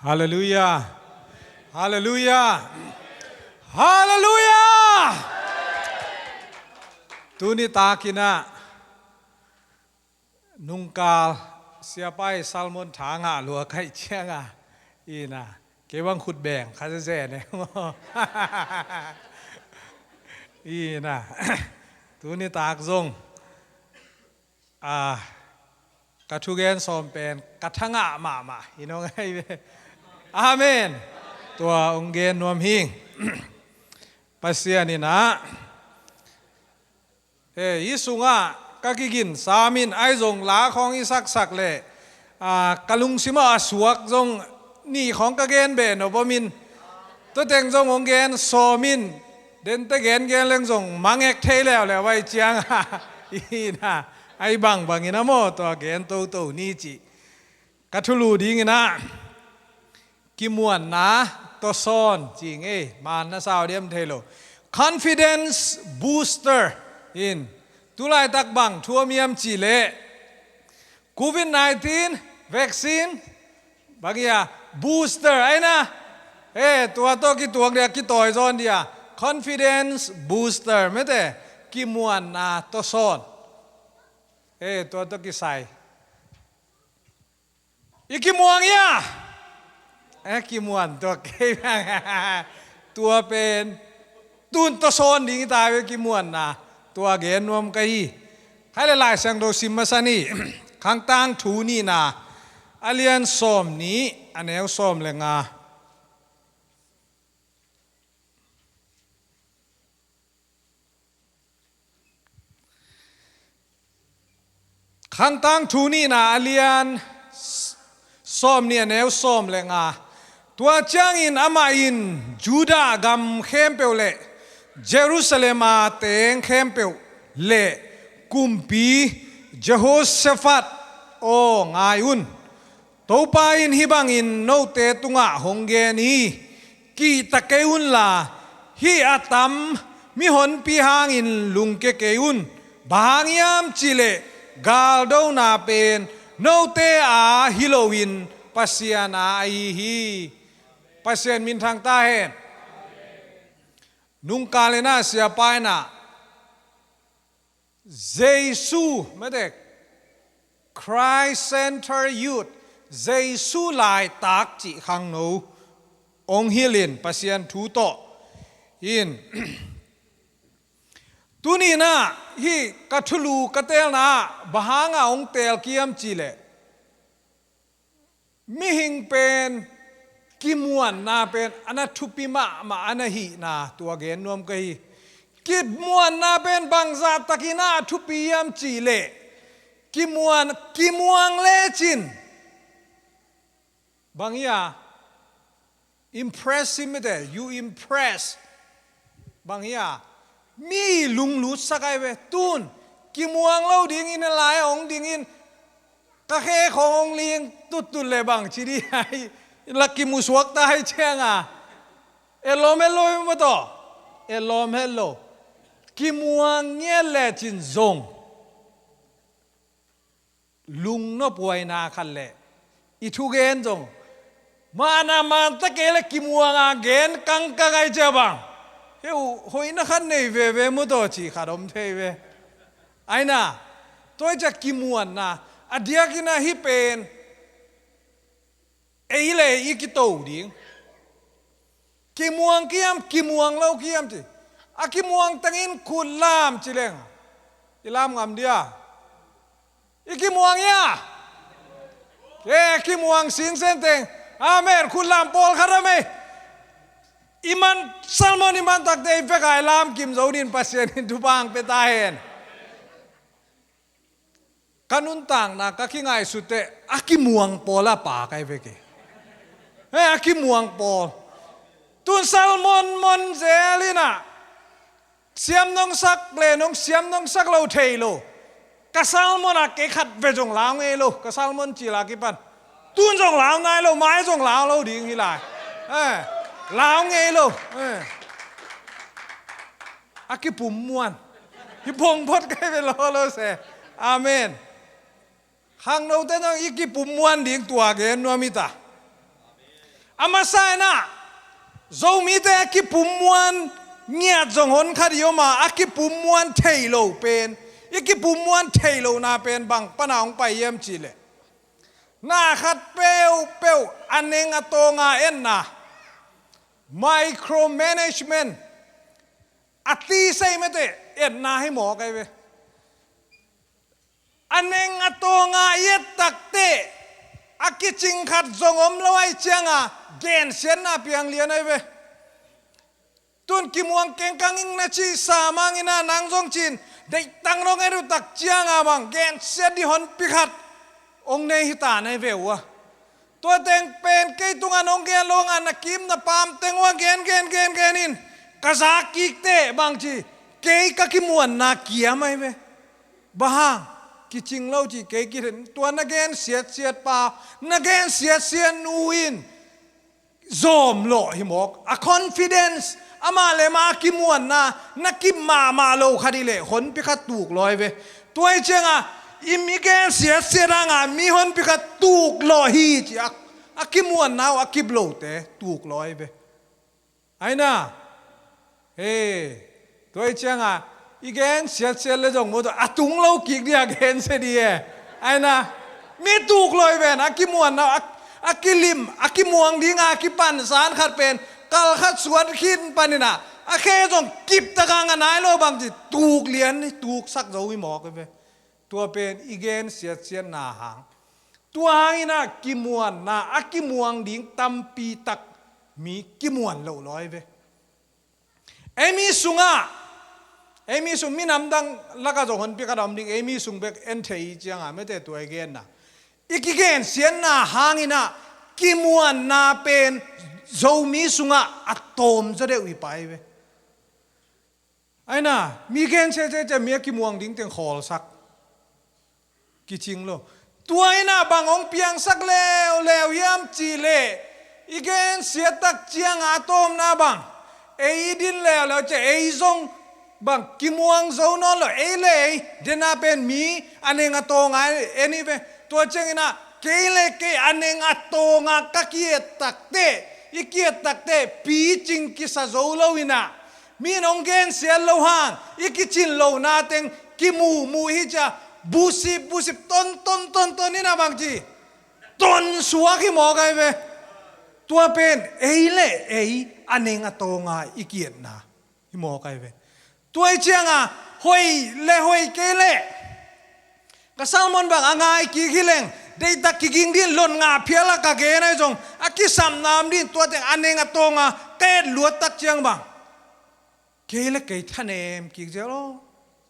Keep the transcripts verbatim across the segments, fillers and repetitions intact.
Halleluiah. Halleluiah. Halleluiah. Tuni takin ah nungkal siapa i sermon tha ngah lua ka hih ciangin ah, ina, kei bang khut beng kha zeze ne. Ina, tuni tak zong, a, ka thugen sawm pen ka tha ngah mahmah hi nong ai ve. Amen. Tua hong gen nuam hing. Pasian in ah, e, hih sungah ka kigin sam in, ahi zong la khawng i saksak leh, a, ka lungsimah a suak zong nih khawng ka gen beh nop om in, tua teng zong hong gen sawm in, dente gengen leng zong mangek thei leuleu ahih ciangin, ina, ahi bangbang in ah maw, tua gen toto ni cih. Ka thulu dingin ah, kimuanna tawsawn ci ing e, man na sau diam thei lo. Confidence booster in, tu laitak bang thu om hiam cih leh, covid nineteen vaccine, bang hiam, booster, ai na, e, tua tawh kituak dia, kitawi zawn dia, confidence booster, mete, kimuanna tawsawn. E, tua tawh kisai. I kimuang hia? E, kimuan tua kei. Tua pen tun tawsawn ding hi ta ve, kimuanna. Tua gen nuam ka hi. Khai le Lai Siangtho sim masa ni. Khangtang thu nihna, a lian sawm nih, a neu sawm le nga. Khangtang thu nihna, a lian s-, sawm nih, a neu sawm le nga. Tua ciangin amah in Judah gam khempeuh le Jerusalem a teng khempeuh le kumpi Jehoshaphat aw, ngai un. Topa in hih bangin note tungah hong gen hi. Kihta kei unla, hih a tam mihonpi hangin lungkia kei un. Bang hang hiam cih leh galdona pen note a hi loin Pasian a ahi hi. Pasian minthang ta hen. Nungkal in ah siapa in ah Jesu, mete, Christ Center Youth, Jesu laitak cih khangno hong hilh in, Pasian thu tawh in. Tuni in ah hih ka thulu ka teelna ah bang hangah hong teel ka hiam cih leh, mihing pen kimuanna pen a na thupi mahmah a na hihna tua gen nuam ka hi. Kimuanna pen bangzah takin ah a thupi hiam cih leh, kimuan, kimuang lecin, bang hia, impress him, mete, you impress. Bang hia, mi lunglutsak ai ve. Tun kimuang lo dingin a lai hong dingin, ka khe khawng hong ling tuttut le bang ci ding ai, la kimusuak ta ahih ciangin. E lawm het lo, e maw taw. E lawm het lo. Kimuang ngiat lecin zong lungnophuaina khat le i thugen zong, man a man ta kei le kimuang a gen kangkang ai cia bang, heu, hoihna khat nei veve maw taw cih khat om thei ve. Ai na, tua cia kimuanna, a diakin ah hih pen ei le i kito ding. Kimuang ka hiam, kimuang lo ka hiam ci. A kimuang tengin khut lam ci leng, i lam ngam dia? I kimuang hia? Ke kimuang sinsen teng, amen, khut lam pawlkhat a mei. I man sermon i man takte i vek a i lam kim zo dingin Pasian in thupha hong pia ta hen. Ka nuntakna ka kingaihsut teh a kimuang pawl a pak ai ve kei. He, a kimuang pawl. Tun sermon mon zel in ah, siam nong sak le nong siam nong sak lo thei lo. Ka sermon ah kei khat ve zong lau ngei lo, ka sermon cil a kipan. Tun zong lau nai lo, mai zong lau lo ding hi lai. Eh, lau ngei lo. Eh. A kipum muan. Hi pong phot kai ve lo lo se. Amen. Khangnote zong i kipum muan ding tua gen nuam hi ta. A masa in ah Zomite a kipummuan ngiat zong hon khat i om a, a kipummuan thei lo pen, i kipummuan thei lohna pen bang pana hong pai hiam cih leh, na khat peuhpeuh a neng a tawnga etna, micromanagement, a ti sei mete etna hi mawk ahi ve. A neng a tawnga i et takteh a kicing khat zong om lo ahih cianga gensiatna piang lian ahi ve. Tun kimuang kengkang ing na cih sa mangin ah nang zong cin, deihtak dong et uh tak cianga bang gensiat dih honpi khat hong nei hi ta na hi ve uh a. Tua teng pen kei tungah nong gen lo hangah na kim na pam teng uh a gen gen gen gen in ka zak kik teh bangci kei ka kimuanna kiam ahi ve. Bang hang? Kicing lo ci kei kithei. Tua na gen siatsiat pa, na gen siatsiat nu in zawm lawh hi mawk. A confidence, amah le amah a kimuanna na kip mahmah lo khat hi leh honpi khat tuk lawi ve. Tua hi cianga i mi gen siatsiat hanga mi honpi khat tuk lawh hi ci a, a kimuanna uh a kip lote tuk lawi ve. Aina, he, tua hi cianga i gen siatsiat le zong maw tua a tung lo kik dih a gen sia dih e. Aina, mi tuk lawi ven a kimuanna, a, a kilim, a kimuang dinga a kipansan khat pen kal khat suan khin paninah a khe zong kiptaka nga nai lo bangci tuk lian hi, tuksak zo hi mawk hi ve. Tua pen i gen siatsiatna hang. Tua hanginah kimuanna a kimuang ding tampi tak mi kimuan loh lawi ve. Ei mi sungah, ei mi sung, minam dang lakah zong honpi khat a om ding, ei mi sung bek en thei cianga mete tua i genna, i kigensiatna hanginah kimuanna pen Zomi sungah a tawm zaw deuh hi pai ve. Aina, mi gen ciaciacia mi a kimuang ding teng khawlsak kicing lo. Tua inah bang hong piangsak leuleu hiam cihleh i gen siattak cianga a tawmna bang ei i din leuleu cia ei zong bang kimuang zo nawn lo ei le ei dena pen mi a neng a tawnga en hi ve. Tua cianginah kei le kei a neng a tawnga ka ki-et takteh, i ki-et takteh picing kisa zo lo inah mi in hong gensiat lo hang i kicin lohna teng kimuhmuh hi cia busip busip ton ton ton ton inah bangci tonsuak hi mawk ahi ve. Tua pen ei le ei a neng a tawnga i ki-etna hi mawk ahi ve. Tua hi cianga hoih le hoih kei le ka sermon bang a ngai kik hi leng deihtak kiging din lon ngah phial a ka gen ahi zong a kisapna om din tua teng a neng a tawnga ka et luattak ciang bang kei le kei thanem kik zel aw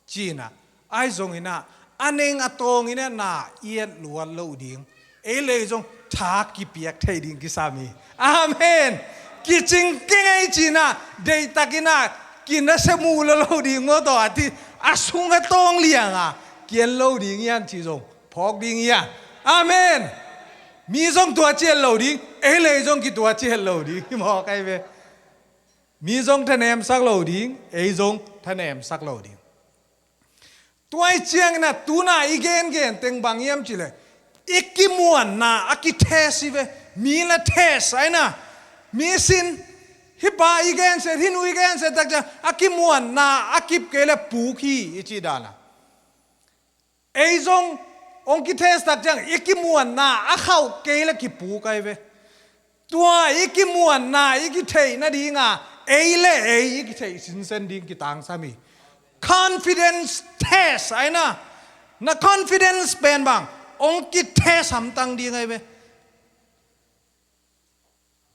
cinah ahi zonginah a neng a tawngin etna i et luat loh ding ei le ei zong tha kipiak thei ding kisam hi. Amen. Kicing keng ei cinah deihtakinah kinase muh lo lo ding maw tawh a ti a sung a tawng lianga ki-en lo ding hian ci zong phawk ding hian. Amen. Mi zong tua ci-et lo ding ei le ei zong kitua ci-et lo ding hi mawk ahi ve. Mi zong thanemsak lo ding ei zong thanemsak lo ding. Tua hi cianginah tuna i gengen teng bang hiam cihleh i kimuanna a kithes hi ve. Mi la thes aina mi sin hih pa i gensiat hih nu i gensiat tak ciang a kimuanna a kip kei le puk hi i cih dana. Ei zong hong kithes tak ciang i kimuanna a khauh kei le kipuk ahi ve. Tua i kimuanna i kitheih nadinga ei le ei i kitheih sinsen ding kitangsam hi. Confidence test aina na confidence pen bang hong kitest hamtang ding ahi ve.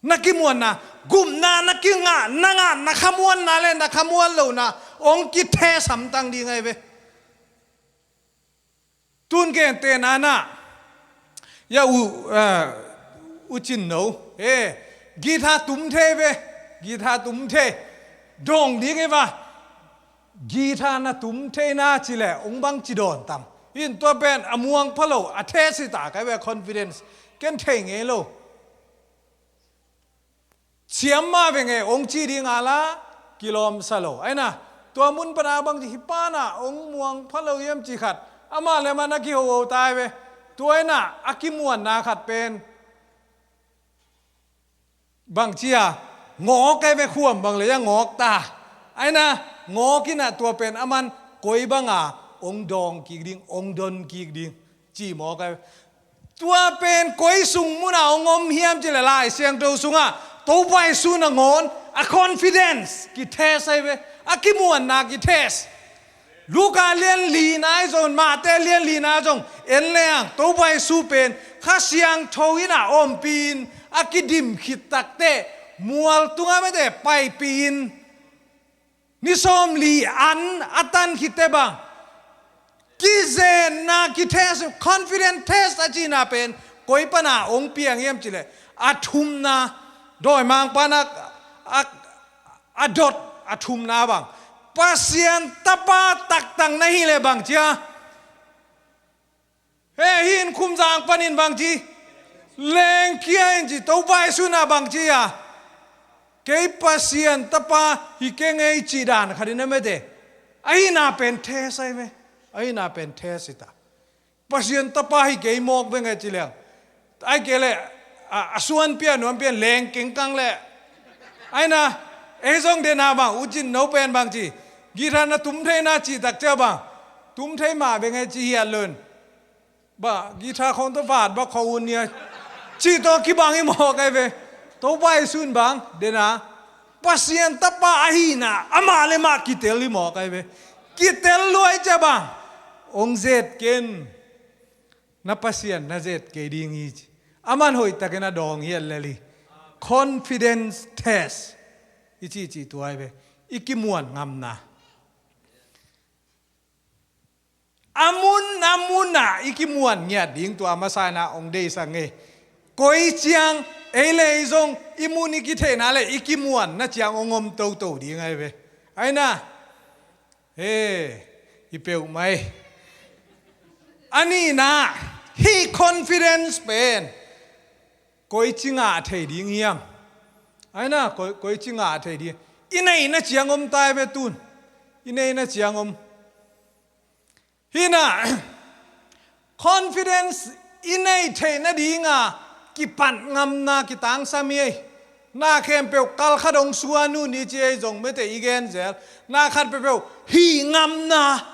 Na kimuanna gupna na kingah na ngah na khamuanna le na khamuan lohna hong kitest hamtang ding ahi ve. Tun gentehna nah ya u, uh, u Cin No he guitar tum thei ve. Guitar tum thei dawng ding hi va. Guitar na tum thei na cileh ong bang ci dawn tam in tua pen a muang pha lo a thei si ta kai ve confidence ken thei ngei lo. Siam mah veng e ong ci ding a la kilawmsa lo aina. Tua mun pana bang ci hi pana ong muang pha lo hiam ci khat amah le amah na kiho ho tai ve. Tua aina a kimuanna khat pen bangci a ngawk ai ve, khuam bang lei a ngawk ta. Aina ngawk in ah tua pen aman koi banga ong dawng kik ding, ong don kik ding ci mawk ai ve. Tua pen koi sung muna ong om hiam ci le Lai Siangtho sungah Topa Jesu nangawn a confidence kitest ai ve, a kimuanna kitest. Luka lian lina i zong, Mate lian lina zong en leng Topa Jesu pen Kha Siangtho in a ompih in a kidim khit takteh mual tungah mete paipih in ni sawmli an a tan khitteh bang kizetna kitest, confidence test a cihna pen koi pana ong piang hiam ci le a thumna, dawimangpa'n a, a, a dot a thumna bang Pasian Tapa taktak na hi le bang ci a, he hi in khumzang panin bang ci, lengkhia in ci. Topa Jesu in a bang ci a, kei Pasian Tapa hi keng ei ci dan khat in a mete. Ahina pen test ai ve. Ahina pen test hi ta. Pasian Tapa hi kei mawk ve nge ci leng, ai kei le a, a suan pia nuam pian leng kengkang le. Aina ei zong dena bang ucin no pen bang ci, guitar na tum theina ci tak cia bang tum thei mah ve nge ci hiat lun. Ba guitar khong tawh vat ba khong un nia ci tawh kibang i mawk ai ve. Topa Jesu in bang dena Pasian Tapa ahina amah le mah kitel i mawk ai ve. Kitel luai cia bang ong zet ken, na Pasian na zet kei ding hi ci. Aman hoihtakin a dawng hiat lel hi. Confidence test i ci ci tua ai ve. I kimuan ngamna a mun a mun ah i kimuan ngiat ding tua masa in a ong deihsak nge. Koi ciang ei le ei zong i mun i kitheihna le i kimuanna ciang ong om toto ding ai ve. Aina he hi peuhmah ei. A nihna hi confidence pen koi ci ngah thei ding hiam? Aina koi, koi ci ngah thei ding. I neihna ciang om ta ai ve tun. I neihna ciang om. Hina confidence i nei theih nadinga kipat ngamna kitangsam hi ei. Na khempeuh kal khat ong suan un i ci ei zong mete i gen zel. Na khat peuhpeuh hih ngamna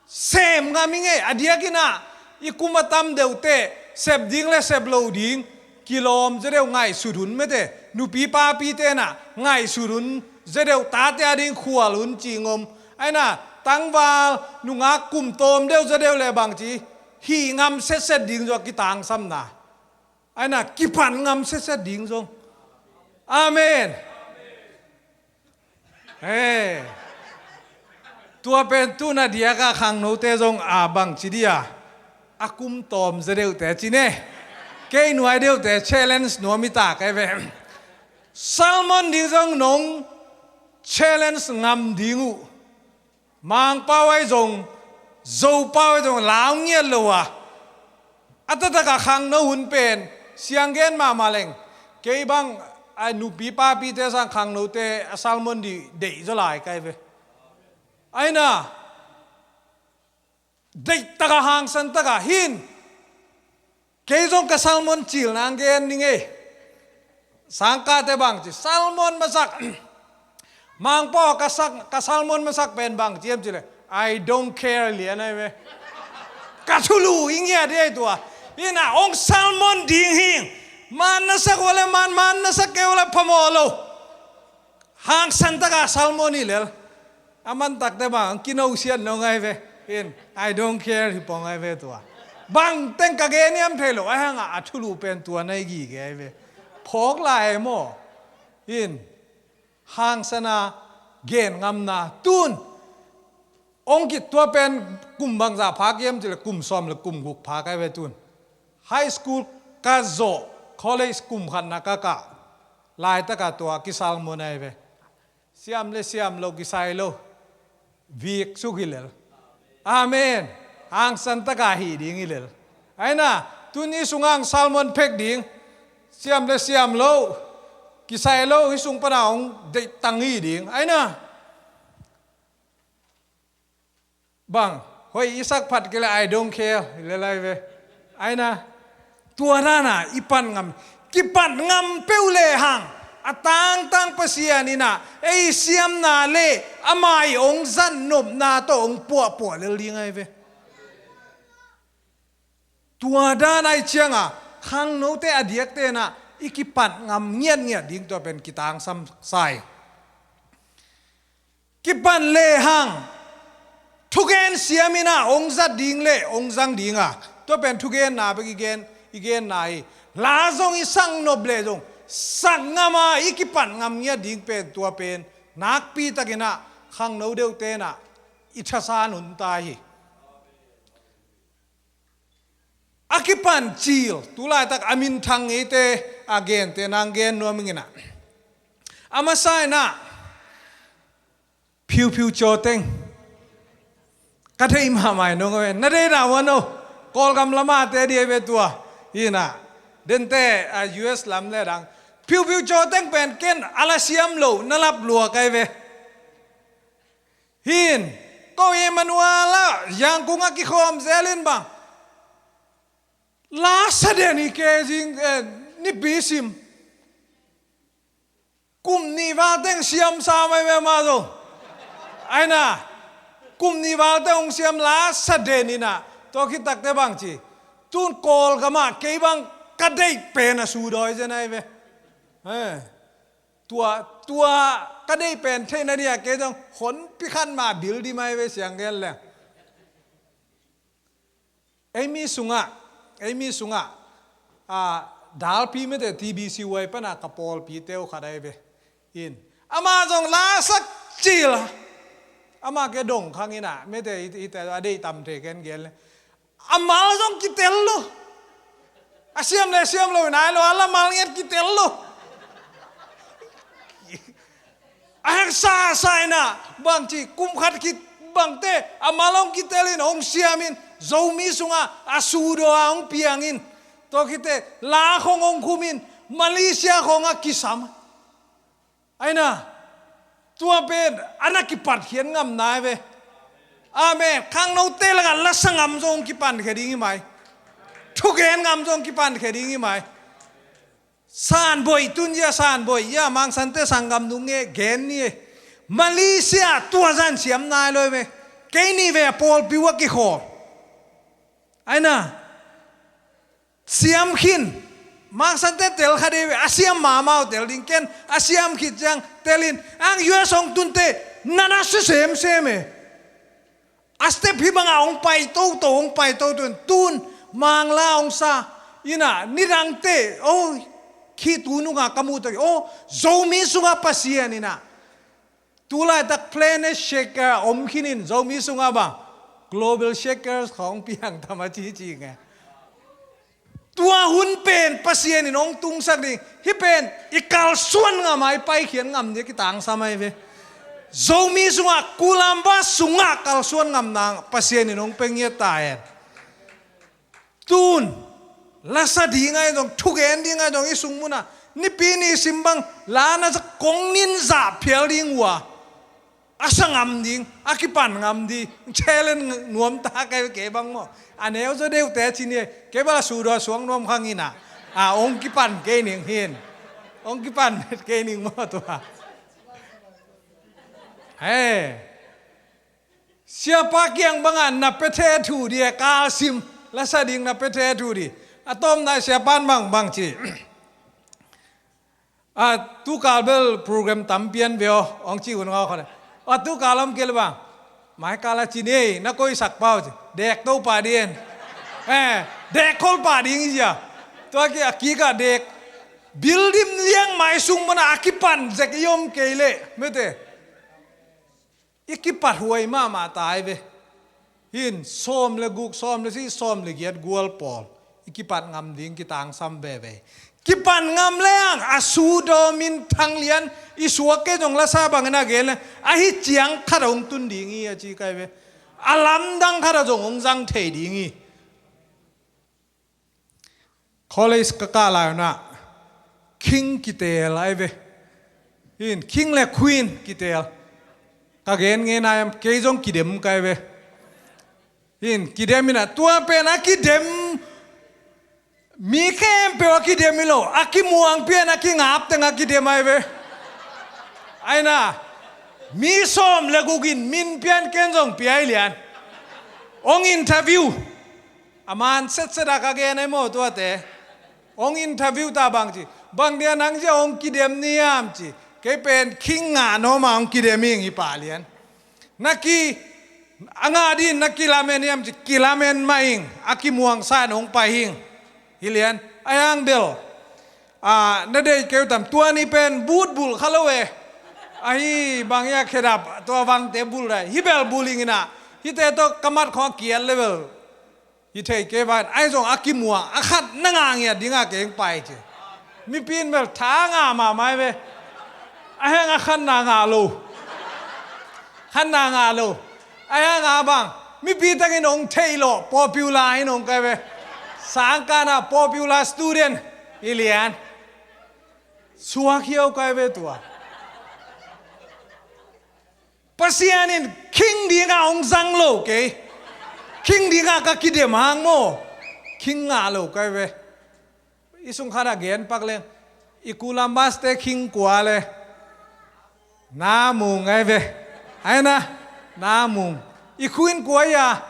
sem ngam hi ngei. A diakin ah i kum a tam deuhteh sep ding le sep lo ding kilawm zedeuh ngaihsut hun mete. Nupi papite na ngaihsut hun zedeuh tate a ding khual hun cih ngom. Aina tangval nungak kum tawm deuh zedeuh le bangci hih ngam setset ding zong a kitangsamna. Aina kipan ngam setset ding zong. Amen. He tua pen tuna diaka khangnote zong a bangci dia a kum tawm zedeuhte ci ne. Kei nuai deuhte challenge nuam i ta kai ve. Salmon ding zong nong challenge ngam ding uh. Mangpau ai zong Zopau ai zong lau ngiat lo a a taktak a khangno hun pen sianggen mahmah leng. Kei bang a nupi papite sang khangnote a salmon dih deih zaw lai kai ve. Aina deihtak a hangsan tak a hin. Kei zong ka salmon cil nang gen ning ei. Sangkate bangci salmon masak. Mangpau ka sak, ka salmon masak pen bangci em ci le I don't care lian ai ve. Ka thulu i ngiat ei tua. Ina ong salmon ding hing. Man na sak wale man, man na sak kei wale phamawh lo. Hangsan taka salmon hi lel. A man takte bang kinosiat no ngai ve. In I don't care hi pong ngai ve tua. Bang teng ka gen hiam thei lo ai hanga a thulu pen tua nai gige ai ve. Phawk lai ai maw. In hangsana gen ngamna tun. Ong kit tua pen kum bangza phak hiam ci le kum sawm le kum guk phak ai ve tun. High school ka zawh college kum khatna ka kah laitaka tua kisalmon ai ve. Siam le siam lo kisai lo. Vik suk hi lel. Amen. Hangsan taka hi ding hi lel. Aina tun i sungang salmon phek ding. Siam le siam lo kisai lo i sung pana ong deihtang hi ding. Aina bang hoih i sak phat kei le I don't care le lai ve. Aina tua dana i pan ngam. Kipat ngam peuh lehang a tangtang Pasian in ah ei siamna le amah i hong zat nopna tawh hong puahpuah lel ding ahi ve. Tua dan ahih ciangin khangnote a diakte in ah i kipat ngam ngiatngiat ding tua pen kitangsam sa hi. Kipan lehang thugen siam in ah hong zat ding le hong zang ding a, tua pen thugenna bek i gen, i genna hi. La zong i sak nop leh zong sak ngam a i kipat ngam ngiat ding pen tua pen nakpi takin ah khangno deuhte in ah i thasa nuntak hi. A kipan cil, tu laitak a minthang ngeite a gente nang gen nuam ing in ah, a masa in ah phiuphiu cawteng. Ka thei mahmah hi nong ve, na deih na wan o. Kawlgam lam a te ding ahi ve tua. Hi in ah, dente a U S lam le dang, phiuphiu cawteng pen ken a la siam lo na lap lua ka hi ve. Hi in, ko Emmanuel ah Yangon ah kikhawm zel in bang, la sa den hi kei zing, eh, nipi sim. Kum nih val teng siam sa mai ve mah zong. Ahi na, kum nih val teng hong siam, la sa den in ah, tua khit takteh bang ci, tun Kawlgam ah kei bang ka deih pen a sudawi zen ahi ve. Eh. Tua, tua ka deih pen theihna ding a kei zong honpi khat mah bil ding mah hi ve, siang gen leng. Ei mi sungah, ei mi sungah, a, dalpi mete T B C Y pan a ka pawlpite uh khat ahi ve. In, amah zong la sak cil a, amah ke dong khang in ah, mete i, i te a deih tam thei ken gen leng. A mal zong kitel lo. A siam le siam lo nai lo, a la mal ngiat kitel lo. A heksa sa in ah, bangci kum khat khit bangteh a mal hong kitel in, hong siam in, Zomi sungah a sudaw a hong piang in. Tua khitteh la khong hong khum in, Malaysia khong a kisam. Ahi na, tua pen a na kipatkhiat ngamna hi ve. Amen. Khangnote lakah lasa ngam zong kipankhia ding hi mai. Thugen ngam zong kipankhia ding hi mai. Sanboih, tun zia sanboih, ya Mang Sante sanggam nung nge gen ni e. Malaysia tua zan siam nai lo hi ve. Kei ni ve a pawlpi uh a kikhawm. Ahi na, siam khin. Mang Sante tel kha dei ve, a siam mahmah uh tel ding, ken a siam khit ciang tel in. Ang U S hong tunteh na na si semsem e. A step hih bangah hong pai toto, hong pai toto in, tun Mangla hong sa in ah, nidangte, oh, khi tu nungah ka muh tak, oh, Zomi sungah Pasian in ah tu laitak planet shaker om khin in, Zomi sungah bang Global Shakers khong piang tam a cici nge. Tua hun pen Pasian in hong tungsak ding. Hih pen i kalsuan ngam a, i paikhiat ngam ding a kitangsam ahi ve. Zomi sungah, Kulamba sungah kalsuan ngamna Pasian in hong pia ngiat ta hen. Tun lasa ding ahi zong, thugen ding ahi zong, i sung munah nipi ni sim bang la na sa kong nin zah phial ding uh a, a sa ngam ding, a kipan ngam ding, challenge nuam ta kei, kei bang maw. A neu zaw deuhte ci ni, kei bang la sudaw suang nuam khang in ah, a hong kipan kei ning hin, hong kipan kei ning maw tua. He. Siapa kiang bangah na pia the thu dih e, kalsim lasa ding na pia the thu dih. A tawpna siapa in bang, bang ci. A, tukal bel program tam pian ve aw, hong ci un ngau khat. A, tukal om kei le bang. Mai kal a ci ni, na koihsak pau ci. Dek to pah ding. Eh, dek khol pah ding zia. Tua ki a kikah dek. Building liang mai sung mana a kipan zek i om kei le. Mete. I kipat huai mahmah ta hi ve. Hin, sawm le guk, sawm le si, sawm le giat gual pawl i kipat ngam ding kitangsam veve. Kipat ngam leng a sudaw minthang lian i suak kei zong lasa bangin a gen leng, ahi ciang khat a hong tun ding hi a ci kai ve. A lamdang khat a zong hong zang thei ding hi. College ka kah lai unah king kitel ahi ve. Hin, king le queen kitel. Ka gen nge nai am, kei zong kidem kai ve. Hin, kidem inah tua pen a kidem Mi khempeuh a kidem hi lo, a kimuang pian a kingap teng a kidem ahi ve. Aina, mi sawm le guk in min pian ken zong pia hi lian. Hong interview. A man setset a ka gen ahi maw tuate. Hong interview ta bang ci. Bang dia nang zia hong kidem ni hiam ci. Kei pen khing ngah nuam a hong kidem ing hi pah lian. Na ki, a ngah ding na kilamen hiam ci, kilamen mah ing, a kimuang sa in hong pai hing. Hi lian, a hiang bel. A, na deih keu tam, tua ni pen but bulh kha lo e. Ahi bang ia khedap, tua vangte bulh dai. Hi bel bulh ing ina, hite tawh ka mat khawng a kiat le bel. Hi thei kei vai, ahi zong a kimuang, a khat na ngah ngiat ding a keng pai ci. Mipi in bel tha ngah mahmah hi ve. A hiang a khat na ngah lo. Khat na ngah lo. A hiang a bang. Mipi tengin hong theih lawh, popular in hong kai ve. Sangkahna popular student. Hi lian. Suak hiau kai ve tua. Pasian in khing dingah hong zang lo kei. Khing dingah ka kidem hang maw. Khing ngah lo kai ve. I sung khat a gen pak leng. I kula maste khing kua le. Na mung ai ve. Aina. Na mung. I khuin kua ia.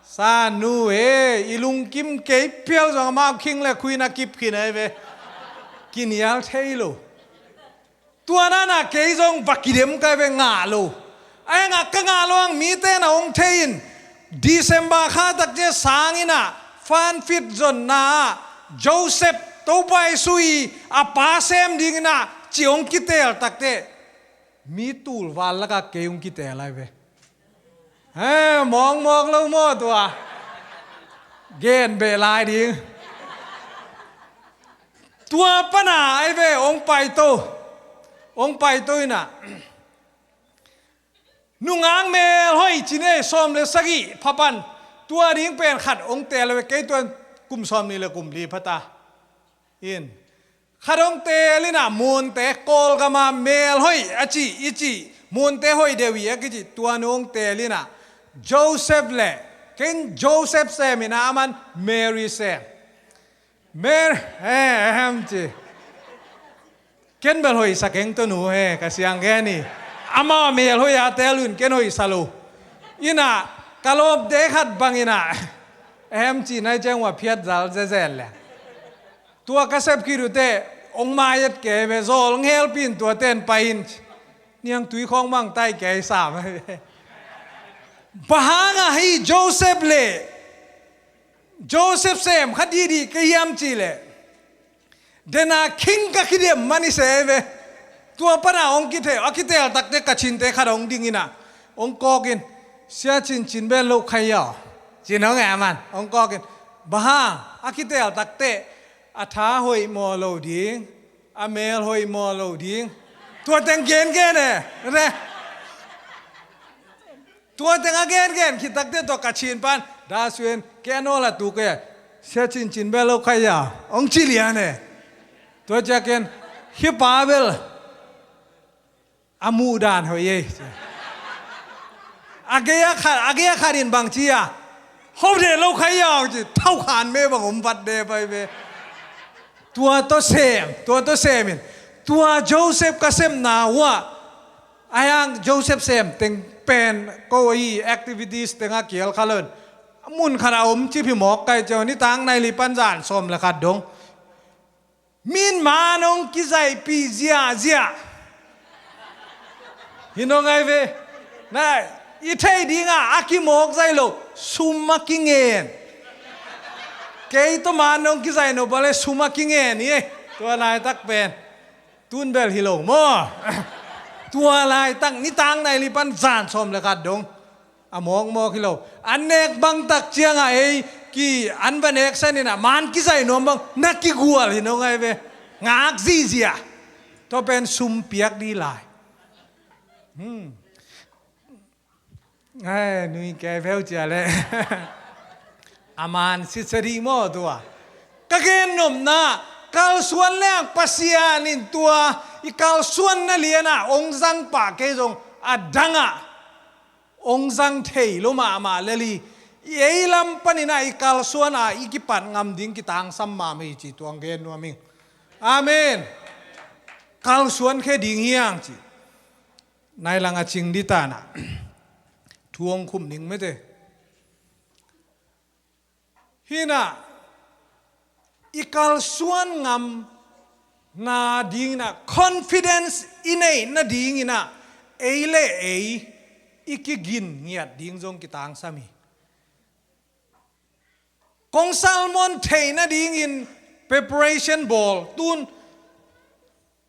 Sa nu e. I lungkim kei piau zong amau khing le khuin a kip khin ai ve. Kinial thei lo. Tua nana kei zong va kidem kai ve ngah lo. A hiang a ka ngah lo ang mite na hong thei in. December kha tak cia sang ina fan fit zonna ah Joseph Topa Jesu i a pa sem ding ina ci hong kitel takte. Mi tul val laka kei hong kitel ai ve. He, mawkmawk lo maw tua. Gen beh lai ding. Tua pana ai ve hong paito. Hong paito ina. Nungak mel hoih ci ne sawm le sagih phapan. Tua ding pen khat hong tel ve kei tuan kum sawm ni le kum li phata. In. Khat hong tel ina munte Kawlgama mel hoih a ci i ci. Munte hoih deuh i a kici tua nu hong tel ina. Joseph le. Ken Joseph sem ina aman Mary sem. Mer, he, ehem ci. Ken bel hoih sa keng tonu he, ka siang gen i. Amau a mel hoih a tel un ken hoih sa lo. Ina, ka lawmte khat bang ina. Ehem ci nai ciang ua phiat zal zezel le. Tua ka sep khit ute, hong mai et kei ve, zawl hong helpin tua ten pai in ci. Niang tui khawng mang tai kei sam. Bahang a hi Joseph le. Joseph sem kha didi ka hiam ci le. Dena khing ka kidem mani se ve. Tua pana hong kithei, a kitel takte ka cinte khat hong ding ina. Hong kawk in. Sia cin cin ben lo khai yau. Cin hong e man. Hong kawk in. Bahang, a kitel takte. A tha hoih maw lo ding. A mel hoih maw lo ding. Tua teng gen gen e. Re. Tua teng a gen gen khit takte tua ka cin pan. Da suen ke a nawl a tu ke. Sia cin cin bel lo khai ya. Hong ci lian e. Tua cia ken. Hi pa bel. A muh dan hoih e. A gei a khat, a gei a khat in bang ci a. Ho de lo khai ya. Ci thau khan me bang om vat de pai be. Tua to sem, tua to sem in. Tua Joseph ka sem na ua. A hiang Joseph sem teng pen ko i activities teng a kial kha lon. Mun khat a om ci phi mawk kai ciau ni tang nai li pan zan sawm le khat dong. Min man hong kizaihpih ziahziah. Hi nong ai ve. Na, i thei dinga, a kimawk zai lo. Sum a kingen. Kei tawh man hong kizaih no bale sum a kingen hi. Tua laitak pen. Tun bel hi lo maw? Tua laitak nitang nai li pan zan sawm le khat dong. A mawkmawk hi lo. An nek bangtak cianga ei ki an va nek sanin a man kizai nuam bang na kigual hi no ngai ve. Ngak zihzia. Tua pen sum piak di lai. Hmm. Ngai nui kei veu cia le. A man sitsa di maw tua. Ka gen nopna kalsuan leng Pasian in tua i kalsuan na liana ong zang pah kei zong a danga ong zang thei lo mahmah lel hi. Ei lam panin ah i kalsuan a i kipat ngam ding kitangsam mahmah hi ci tuang gen nuam ing. Amen. Kalsuan khe ding hiang ci. Nai lang a cing di ta na. Thu hong khum ning mete. Hi na, i kalsuan ngam nading in ah, confidence i neih nading in ah, ei le ei i kigin ngiat ding zong kitangsam hi. Kong sermon thei nadingin preparation bawl tun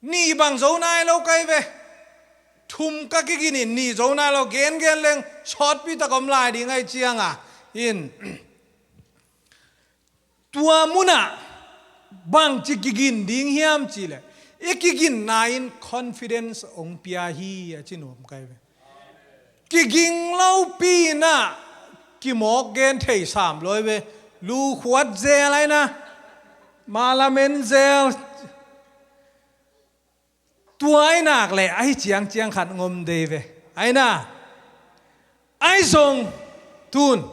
nih bang zo nai lo kai ve. Thum ka kigin in nih zo nai lo, gengen leng sawtpi tak om lai ding ahih ciang a. In tua mun ah bangci kigin ding hiam cih leh, i kiginna in confidence hong pia hi a ci nuam kai ve. Kiging lopi in ah kimawk gen thei sam lo hi ve. Lukhuat zel ai na, malamen zel. Tua ai nak leh ahi ciangciang khat ngom dei ve. Ai na, ai zong tun,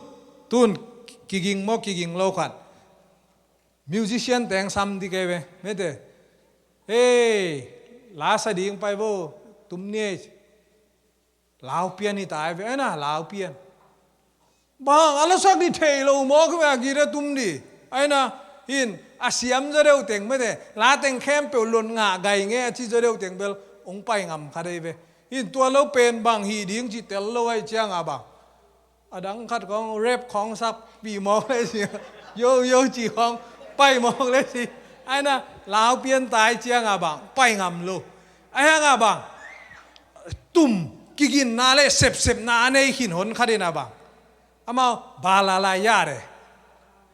tun kiging maw kiging lo khat, musician teng sam di kei ve. Mete, hei, la sa ding pai vo, tum ni ei. Laupian hi ta ai ve, ai na, laupian. Bang a la sak di thei lo maw, kei ve a gita tum di. Ai na, hin a siam zaw deuh teng mete, la teng khempeuh lon ngah gai nge a ci zaw deuh teng bel hong pai ngam kha dei ve. Hin tua lo pen bang hi ding ci tel lo ahih ciang a bang, a dang khat khong rap khong sakpi mawk le si, yo yo ci khong pai mawk le si. Ai na, laupian ta ahih ciang a bang pai ngam lo. Ai hang a bang, tum kiginna le sepsepna a nei khin hon khat in a bang, amau bala lai ya de.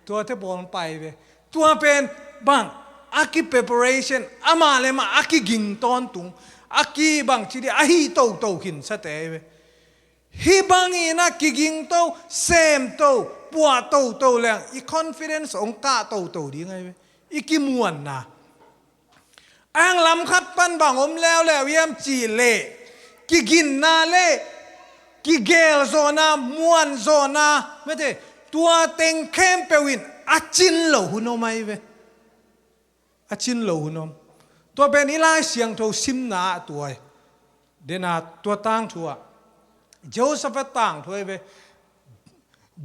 Tuate pawl pai ve. Tua pen bang, a ki preparation, amah le mah a kiging tawntung, a ki bang ci di, a hih toto khin sate ve. Hih bangin a kiging to, sem to, puah toto leng i confidence hong kah toto ding ai ve. I kimuanna. Ang lam khat pan bang om leuleu hiam cih leh, kiginna le kigelzawhna, muanzawhna, mete, tua teng khempeuh in a cin lo hun om ai ve. A cin lo hun om. Tua pen i Lai Siangtho simna ah tua hi. Dena tua tangthu ah, Jehoshaphat tangthu ai ve.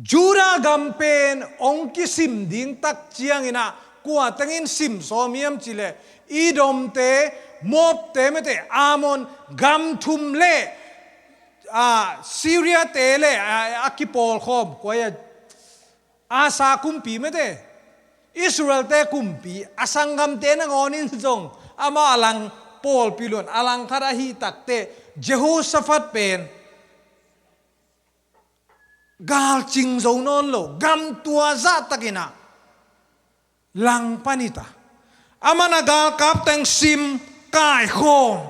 Judah gam pen hong kisim ding tak ciangin ah, kua tengin sim sawm hiam cih leh, Edomte, Moabte, mete, Ammon gam thum le, a, Syriate le, a, a kipawlkhawm, kua hi a, Asa kumpi mete, Israelte kumpi, a sanggamte nangawnin zong amah a lang pawlpi lun, a lang khat ahi takte, Jehoshaphat pen galcing zo nawn lo, gam tua zahtakin ah langpan hi ta. Aman a galkap teng sim, kaikhawm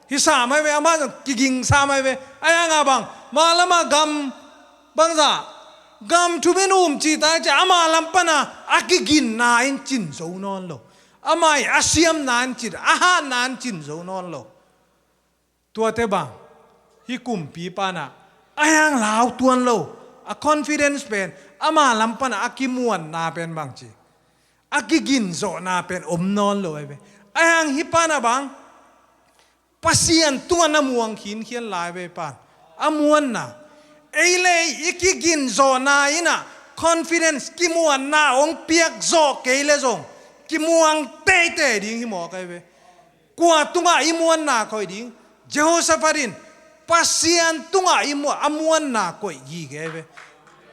hi sa mai ve, aman kiging sa mai ve. Ai hang a bang, mah lamah gam bangzah, gam thum in um ci ta ci, amah lam pan a, a kiginna in cin zo nawn lo. Amah i a siamna in cin, a hatna in cin zo nawn lo. Tuate bang, hih kumpipa in ah, a hiang lau tuan lo, a confidence pen, ama lam pan a kimuanna pen bang ci, a kiginzawhna pen om nawn lo ai ve. A hiang hih pan a bang, Pasian tungah na muang khinkhian lai ve pan, a muanna. Ei le ei i kiginzawhna in ah confidence, kimuanna hong piakzawh kei le zong, kimuang teitei ding hi mawk ai ve. Kua tungah i muanna koih ding? Jehoshaphat in Pasian tungah i mu-, a muanna koih gige ve.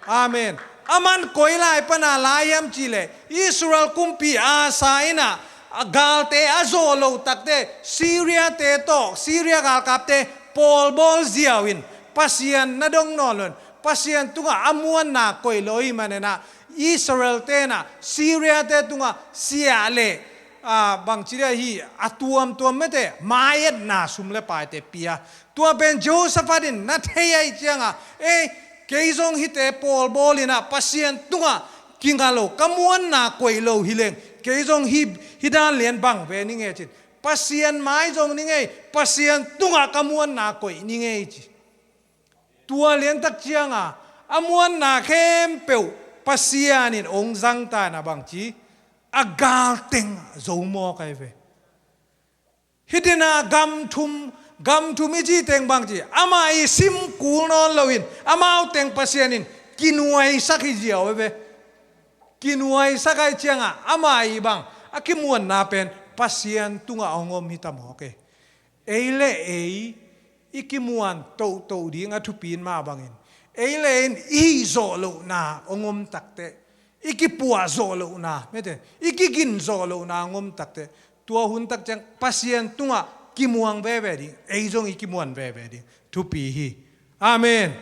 Amen. Aman koi lai pan a lai hiam cih leh, Israel kumpi Asa in ah, a galte a zawh loh takte, Syriate tawh, Syria galkapte pawlbawl ziau in, Pasian na dong nawn lo in, Pasian tungah a muanna koih lo ahih manin ah, Israelte in ah Syriate tungah siah le, a, bangci dia hi, a tuamtuam mete, maietna sum le paite pia. Tua pen Jehoshaphat in na thei ahih ciangah, ei, kei zong hihte pawlbawl in ah Pasian tungah kinga lo, ka muanna koih lo hi leng, kei zong hih, hih dan lian bang ve ning e ci-in, Pasian mai zong ning ei, Pasian tungah ka muanna koih ning ei ci. Tua liantak ciangah, A muanna khempeuh Pasian in ong zangta in a bangci, a galteng zo mawk ahi ve. Hidina gam thum, gam thum i cih teng bangci, amah i sim kul nawn loin amau teng Pasian in kinuaisak hi ziau ahi ve. Kinuaisak ahi ciangah amah i bang a kimuanna pen Pasian tungah ong om hi ta mawk e. Ei le ei i kimuan tohtoh ding a thupi in mah bangin, ei le ei in i hih zawh lohna ong om takteh, i kipuah zawh lohna, mete, i kigin zawh lohna ong om takteh, tua hun tak ciang Pasian tungah kimuang veve ding, ei zong i kimuan veve ding thupi hi. Amen.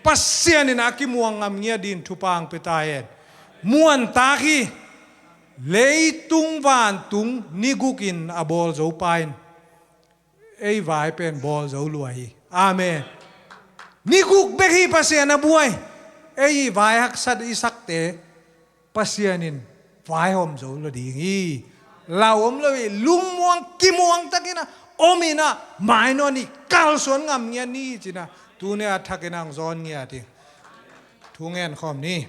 Pasian in a kimuang ngam ngiat ding thupha ong pia ta hen. Muantak hi. Leitung vantung ni gukin a bawl zo pa in ei vai pen bawl zo lua hi. Amen. Ni guk bek hi Pasian a buai. Ei vai haksat i sakte Pasian in vaihawm zo lo ding hi. Lau om lo hi, lungmuang kimuang takin a om in a, mainawt ni, kalsuan ngam ngiat ni ci-in a, tuni a thakin a ong zawn ngiat hi. Thu ngen khawm ni.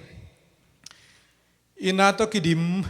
Inn ah tawh kidim